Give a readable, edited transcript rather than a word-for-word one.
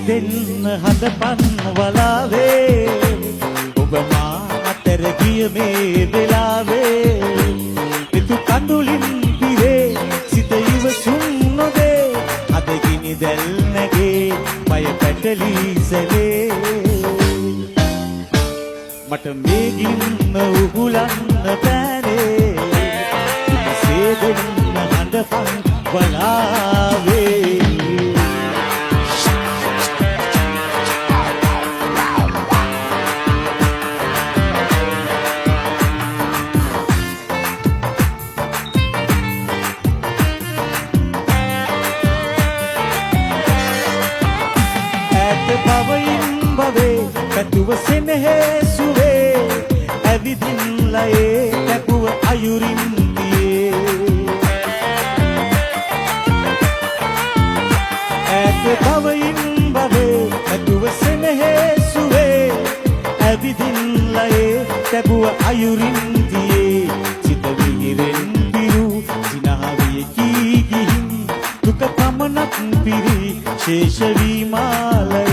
දෙන්න හඳපන් වලාවේ, ඔබ මා අතර ගිය මේ වෙලාවේ. ඍතු කඳුලින් පිරේ සිත ඉවසුම් නොදේ, අද ගිනි දැල් නැගේ පය පැටලී සැලේ. මට මේ ගින්න උහුලන්න බෑනේ, සේ දෙන්න හඳපන් වලාවේ. ඈත භවයින් භවේ පැතුව සෙනෙහේ සුවේ, ඇවිදින් ලයේ තැබුව අයුරින් තියේ. ඈත භවයින් භවේ පැතුව සෙනෙහේ සුවේ, ඇවිදින් ලයේ තැබුව අයුරින් තියේ. සිත විහිරෙන් පිරු සිනහවිය කී ගිහින්, දුක පමණක් පිරි ශේෂ වී මාලයේ.